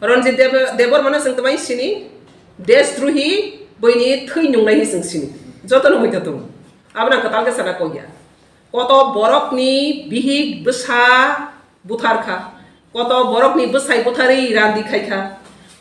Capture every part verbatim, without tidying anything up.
Ranjit Deb-, Debbarma no chwng twmai sini, deshdrohi, buini thwi nungnai hi chwng sini. Jotono muitu tongo. Abono ang kwtal khe sana kok ya. Koto borokni bihik bwsa buthar kha. Koto borokni bwsai butharwi randi khai kha.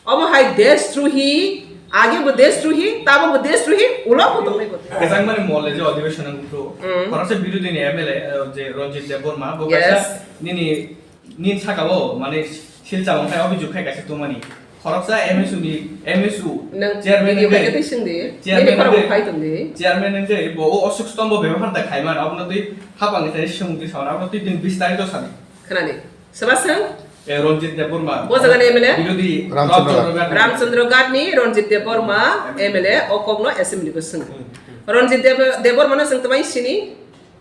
Omo hai deshdrohi, age bo deshdrohi, tabo bo deshdrohi, ulo bo tongnai bo. Kwchangmani mole je adhibeshon ang utro. Mm. Khoroksa birodhini M L A, eh, je Ranjit Debbarma, bo Yes. kaisa nini, nini saka o, mane, silchar wngkha, obhijog khai kaisa tongmani. Khoroksa M S U ni, M S U Nang chairman video wngkhe, khai khe twi sing di. Chairman Nini khorok wngkhe, khai tong di. Chairman wngkhe, bo o Ashok Stombo bebhar da khaiman, abono twi hapang ni thani swng di sawan, abono twi tini bistarito sadi. Khwnadi. Soba swng? Eh, Ranjit Debbarma. Bo jaga ni M L A? Birodhi Ramchandra Ramchandra Ghat. Ramchandra Ghat ni Ranjit Debbarma M L A o kok no assembly bo swng. Hmm. Ranjit Deb-, Debbarma no chwng twmai sini,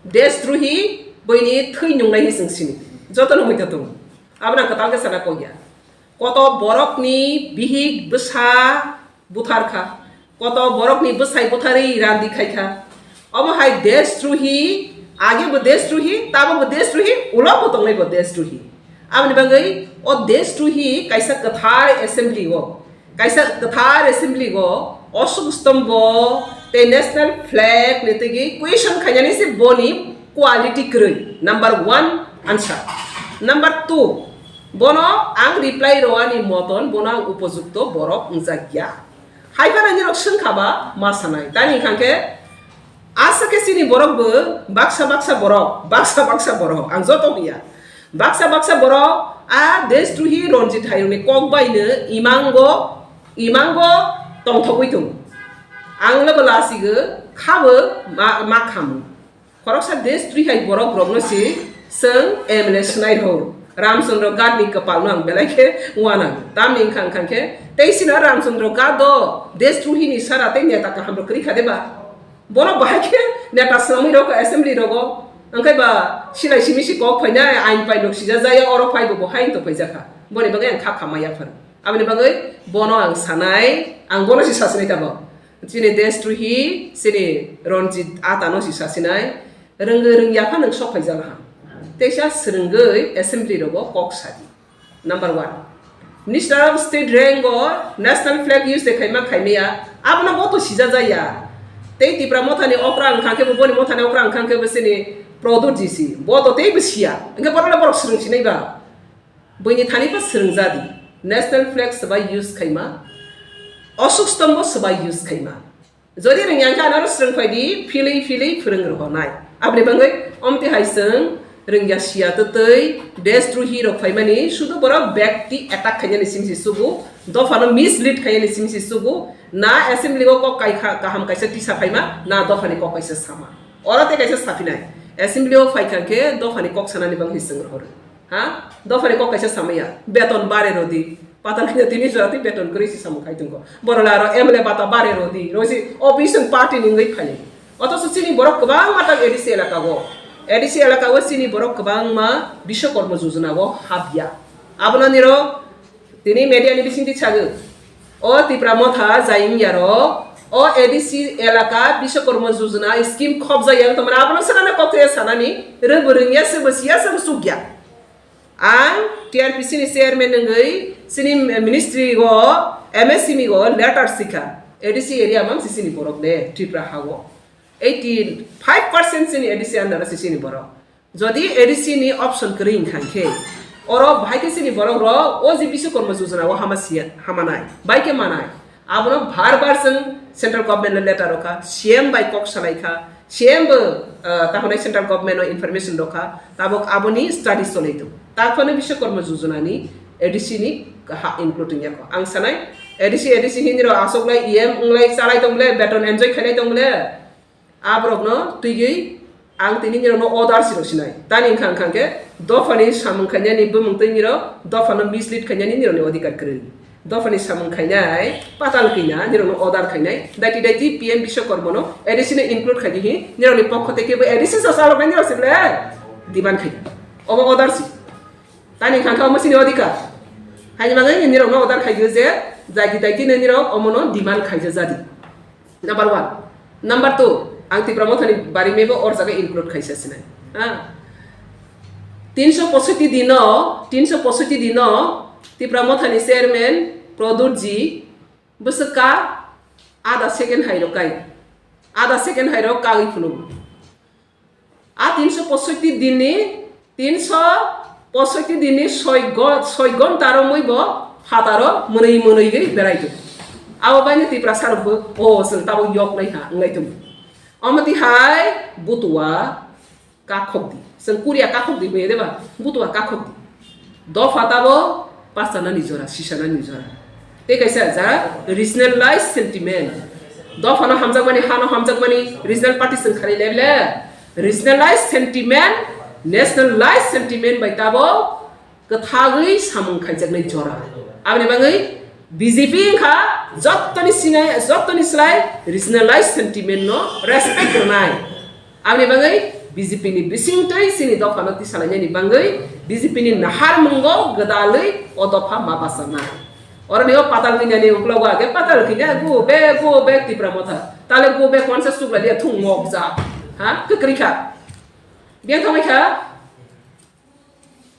deshdrohi, buini thwi nungnai hi chwng sini. Jotono muitu tongo. Abono ang kwtal khe sana kok ya. Koto borokni bihik bwsa buthar kha. Koto borokni bwsai butharwi randi khai kha. Omo hai deshdrohi, age bo deshdrohi, tabo bo deshdrohi, ulo bo tongnai bo deshdrohi. Aboni bagwi o deshdrohi kaisa kwthar assembly o, kaisa kwthar assembly o Ashok Stombo tei national flag ni twi question khainani se boni quality kwrwi. Number one answer. Number two, bono ang reply rwani moton bono ang upojukto borok wngjak ya. Hai phano nirok swngkha ba ma sanai. Tani hwnkha khe aswk khe chini borok bo baksa baksa borok, baksa baksa borok. Ang joto hiya. Baksa baksa borok a deshdrohi Ranjit Hairokni kok bai no imango, imango tongthogwi tongo. Ang le bo lasigo, kha bo ma, ma khamu. Khoroksa deshdrohi hai borok rokno si chwng M L A swnai rw. Ramchandra Ghat ni kwpal no ang belai khe uanang. Tamni wngkha wngkha khe tei sino Ramchandra Ghat do deshdrohi ni sara tei neta kaham rok kwrwi kha de ba? Bono bahai khe neta swnamwi rw kha assembly rogo. Wngkhai ba silai simi si kok phainai ain painok sija jaya oro phai bo bo hai wng tong phaijak kha. Boni bagwi ang kha khamai yaphar. Aboni bagwi bono ang sanai, ang bono si sasinai tabok. Chini deshdrohi, chini Ranjit Ata no si sasinai, rwngwi rwngya phano sok phaijak ha. Teisa swrwngwi assembly rogo kok sadi. Number one. Minister of State rank o national flag use de khaima khaimaya, abono bo to sija jaya. Tei Tipra Motha ni okra wngkha khe bo, boni Motha ni okra wngkha khe bo chini Pradyot G C. Bo to tei bo siya. Hwnkhe borok le borok swrwng sinai ba. Buini thani pha swrwngjadi. National flag swbai use khaima, Ashok Stombo swbai use khaima. Jodi rwngya khe anoro swrwng phaidi, philwi philwi phwrwng rwhornai. Aboni bagwi omtwi hai chwng rwngya siya twtwi deshdrohi rok phaimani, sudu borok byakti attack khainani simi se sugu, dophano mislead khainani simi se sugu, na assembly o kok kai kha, kaham kaisa tisa phaima, na dophani kok kaisa sama. Oro tei kaisa saphinai, assembly o phaikha khe dophani kok sanani bagwi chwng rohoro. Ha? Dophani kok kaisa samaya, beton bare rodi. Patal khe tini jora tei beton kwrwi si samung khai tongkho. Borok le aro M L A bata bare rodi. Roi si opposition party ni wngwi phai. Othocho chini borok kwbangma tang A D C elaka o. A D C elaka o chini borok kwbangma Bishwakarma Yojana o habya. Abono nirok tini media ni bisingtwi sago. O Tipra Motha jai wngya rok. O A D C elaka Bishwakarma Yojana scheme khopjak ya wngtongmani. Abono sanani kok khe sanani. Rwbo rwngya, sebo siya, sebo chukya. Ang T R P C ni chairman wngwi chini ministry o M S M E o letter sikha. A D C area mang si chini borok de Tripura ha o. Eighty five percent chini A D C under o si chini borok. Jodi A D C ni option kwrwi wngkha khe, oro bahai khe chini borok rok o je Bishwakarma Yojana o hama siya, hama nai, bai khe manai. Abono bar bar chwng central government no letter rokha, C M bai kok salai kha, C M bo, ah, tahonai central government no information rokha, tabok aboni study cholai tongo. Taphano Bishwakarma Yojana ni A D C ni ha include wngya kho. Ang sanai, A D C, A D C hinwi rok aswk lai E M wng lai, chalai tong le, beton enjoy khainai tong le. Aborokno twigwi ang tini nirokno order si rw sinai. Tani wngkha wngkha khe dophani samung khainani bumung twi nirok dophano mislead khainani nirokni odhikar kwrwi. Dophani samung khainai patal kina nirokno order khainai. Daiti daiti P M Bishwakarmano A D C no include khaidi hi nirokni pokho tei kebo A D C so chaloknai nirok se ble demand khaidi. Obo order si. Tani wngkha khe omo chini odhikar. Haini bagwi nirokno order khaidi je daiti daiti nirok omono demand khaija jadi. Number one. Number two, ang Tipra Mothani bari mebo or jaga include khaisa sinai. Ha? Tinso posoiti dino, tinso posoiti dino, Tipra Mothani chairman Pradyot ji bwswk ka ada second hai rok kai. Ada second hai rok kagwi phunuk. A tinso posoiti dinni, tinso posoiti dinni soi go-, soi gonta romwi bo phataro mwnwi mwnwi gwi berai tongo. Abo baino Tiprasa rok bo, "O, chwng tabuk yok nai ha," wnglai tongo. Omo twi hai butua kakhok di. Chwng Korea kakhok di buya deba? Butua kakhok di. Dopha tabo pachanani jora, sisanani jora. Tei kaisa ja regionalized sentiment. Dophano hamjakmani, hano hamjakmani regional party chwng khalai le le. Regionalized sentiment, nationalized sentiment bai tabo kwthagwi samung khaijaknai jora. Aboni bagwi B J P wngkha jottoni sinai, jottoni slai regionalized sentiment no respect rwnai. Aboni bagwi B J P ni bisingtwi chini dophano tisalainani bagwi B J P ni naharmungo gwdalwi o dopha ma bachanai. Oroni o patal kinani uklogo age patal kini go back, go back Tipra Motha. Tale go back wansa sukla dia thung mokja. Ha? Kwkrwi kha. Biyang thangwi kha.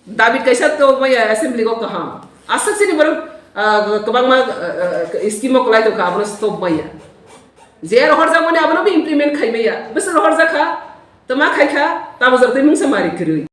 David kaisa to maya assembly go kaham. Aswk sini borok, ah, kwbangma, ah, ah, scheme o kwlai tongkha, abono stop maya. Je rohorjakmani abono bo implement khai maya. Bwswk rohorjakha, tama khaikha, tamo jora twi mungsa mari kwrwi.